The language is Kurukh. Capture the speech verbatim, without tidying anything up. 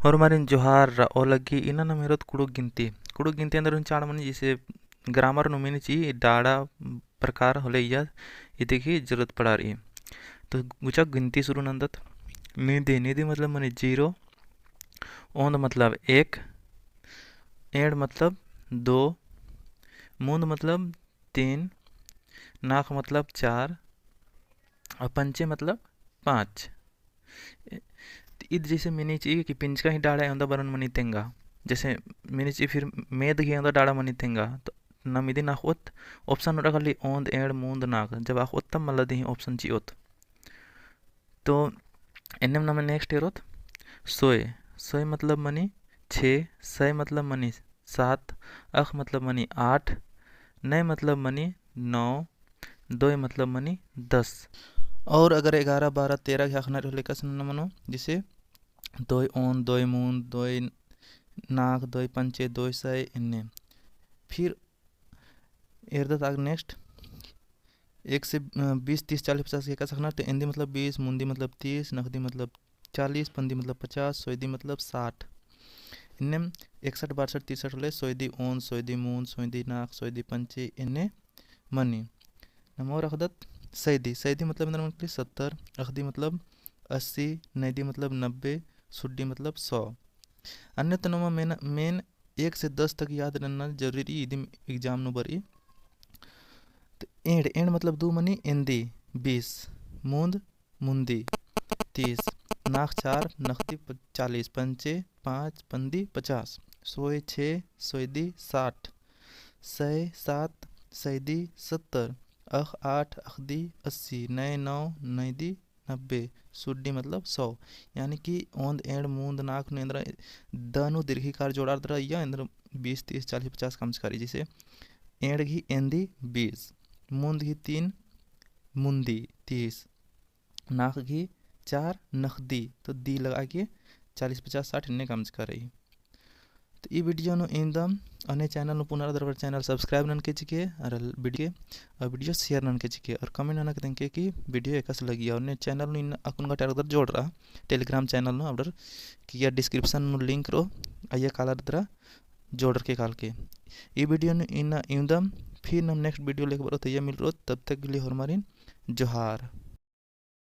होरमारिन जोहार रओ लग्गी। इन्ना नम एरोत कुँड़ुख़ गिनती। कुँड़ुख़ गिनती एन्देर हूँ चाड़ मनी, जैसे grammar नू मनी चिई डाड़ा प्रकार होले इय्या इदी गही जरूरत पड़ा रई। तो गुचा गिनती शुरू नन्दत। नीदी, नीदी मतलब मनी zero, ओन्द मतलब एक, एंड़ मतलब दो, मुन्द मतलब तीन, नाख़ मतलब चार, और पंचे मतलब पाँच। ए, तो ईद जैसे मनी चिई कि पिंजका ही डाड़ा एवंदा बरन मनी तेंगा। जैसे मनी चिई फिर मेद गही एवंदा डाड़ा मनी तेंगा। तो नम इदिन अख़ोत option नू रआ खाली ओन्द, एंड़, मुन्द, नाख़। जब अख़ोत तब मला दिही option चिओत। तो एन्नेम नम next एरोत सोय। सोय मतलब मनी छे, सय मतलब मनी सात, अख़ मतलब मनी आठ, नय मतलब मनी नौ, दोय मतलब मनी दस। और अगर एगारह, बारह, तेरह गही अख़ना रई होले एकासे नना मनो, जैसे दोय ओन्द, दोय मुन्द, दोय नाख़, दोय पंचे, दोय सय, एन्ने। फिर एरदत आगे next, एक से, अ, बीस, तीस, चालीस, पचास गही एकासे अख़ना, तो एन्दी मतलब बीस, मुन्दी मतलब तीस, नख़दी मतलब चालीस, पन्दी मतलब पचास, सोयदी मतलब साठ। एन्नेम एकसठ, बासठ, तिरसठ होले, सोयदी ओन्द, सोयदी मुन्द, सोयदी नाख़, सोयदी पंचे, एन्ने मनी। नम और अख़दत सयदी। सयदी मतलब एन्देर मनी सत्तर, अख़दी मतलब अस्सी, नयदी मतलब नब्बे, सुड्डी मतलब सौ। अन्ने तो नम main, main एक से दस तक याद नन्ना जरूरी रई, इदिम exam नू बरई। तो एंड़, एंड़ मतलब दू मनी एन्दी, बीस, मुन्द, मुन्दी, तीस, नाख़ चार, नख़दी प-, चालीस, पंचे पाँच, पन्दी पचास, सोय छे, सोयदी साठ, सय सात, सयदी सत्तर, अख़ आठ, अख़दी अस्सी, नय नौ, नयदी नब्बे, सुड्डी मतलब सौ। यानी कि ओन्द, एंड़, मुन्द, नाख़ नू एन्देर द नू दीर्घ इकार जोड़ार दरा इय्या एन्देर बीस, तीस, चालीस, पचास कमचका रई। जैसे एंड़ गही एन्दी बीस, मुन्द गही तीन, मुन्दी तीस, नाख़ गही चार, नख़दी, तो दी लगा के चालीस, पचास, साठ एन्ने कमचका रई। तो ई video नू इवंदम, अन्ने channel नू पुना रअदर अबड़र channel subscribe ननके चिके, और video के, और video share ननके चिके, और comment ननके तेंगके कि video एकासे लगिया, और अन्ने channel नू इन्ना अक्कुन गा टरदर जोड़रआ, Telegram channel नू अबड़र कि या description नू link रओ, अइय्या कालर दरा जोड़रके कालके। ई video नू इन्ना इवंदम, फिर नम next video लेके बरओत, अइय्या मिलरओत, तब तक के लिए होरमारिन जोहार।